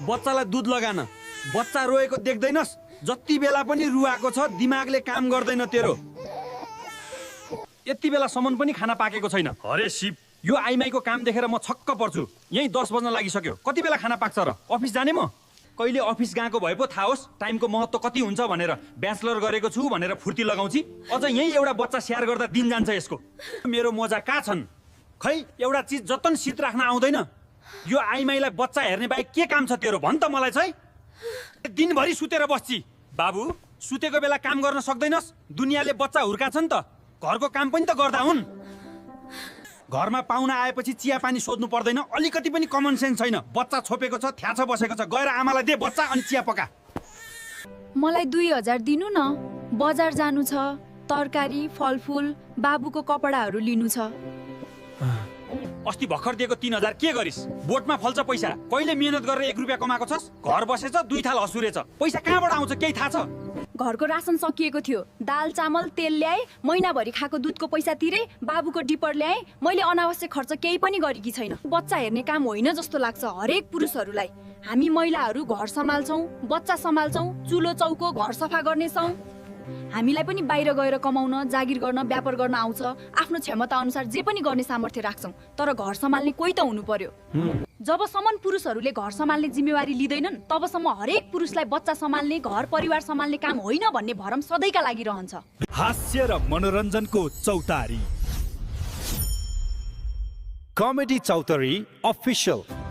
बच्चालाई दुध लगान। बच्चा रोएको देख्दैनस्? जति बेला पनि रुवाएको छ, दिमागले काम गर्दैन तेरो। यति बेलासम्म पनि खाना पाकेको छैन। अरे शिव, यो आइमाईको काम देखेर म छक्क पर्छु। यही 10 बज्न लागिसक्यो। कति बेला खाना पाक्छ र? अफिस जाने म? कहिले अफिस गएको भए पो थाहा होस् टाइमको महत्त्व कति हुन्छ भनेर। ब्याचलर गरेको छु भनेर फुर्ती लगाउँछि, अझ यही एउटा बच्चा स्याहार गर्दा दिन जान्छ यसको। मेरो मजा कहाँ छन्? खै एउटा चिज जतन शीत राख्न आउँदैन। यो आइमाईलाई बच्चा हेर्ने बाहेक के काम छ तेरो? भन् त मलाई चाहिँ। दिनभरि सुतेर बस्छि। बाबु, सुतेको बेला काम गर्न सक्दैनस्? दुनियाँले बच्चा हुर्काछन् त, घरको काम पनि त गर्दा हुन्। घरमा पाहुना आएपछि चिया पानी सोध्नु पर्दैन, अलिकति पनि कमन सेन्स छैन। बच्चा छोपेको छ, थ्याछ बसेको छ, गएर आमालाई दे बच्चा अनि चिया पका। मलाई 2000 दिनु न, बजार जानु छ, तरकारी फलफुल बाबुको कपडाहरू लिनु छ। अस्ति भर्खर दिएको 3000 के गरिस्? बोटमा फल्छ पैसा। कहिले मेहनत गरेर 1 रुपियाँ कमाएको छस्? घर बसेछ, 2 थाल हसुरेछ। पैसा कहाँबाट आउँछ केही थाहा छ? घरको रासन सकिएको थियो, दाल चामल तेल ल्याए, महिनाभरि खाएको दुधको पैसा तिरे, बाबुको डिपर ल्याए। मैले अनावश्यक खर्च केही पनि गरेकी छैन। बच्चा हेर्ने काम होइन जस्तो लाग्छ हरेक पुरुषहरूलाई। हामी महिलाहरू घर सम्हाल्छौँ, बच्चा सम्हाल्छौँ, चुलो चौको घर सफा गर्नेछौँ। हामीलाई पनि बाहिर गएर कमाउन, जागिर गर्न, व्यापार गर्न आउँछ। आफ्नो क्षमता अनुसार जे पनि गर्ने सामर्थ्य राख्छौँ, तर घर सम्हाल्ने कोही त हुनु पर्यो। जबसम्म पुरुषहरूले घर सम्हाल्ने जिम्मेवारी लिँदैनन्, तबसम्म हरेक पुरुषलाई बच्चा सम्हाल्ने, घर परिवार सम्हाल्ने काम होइन भन्ने भरम सधैँका लागि रहन्छ। हास्य र मनोरञ्जनको चौतारी, कमेडी चौतारी अफिसियल।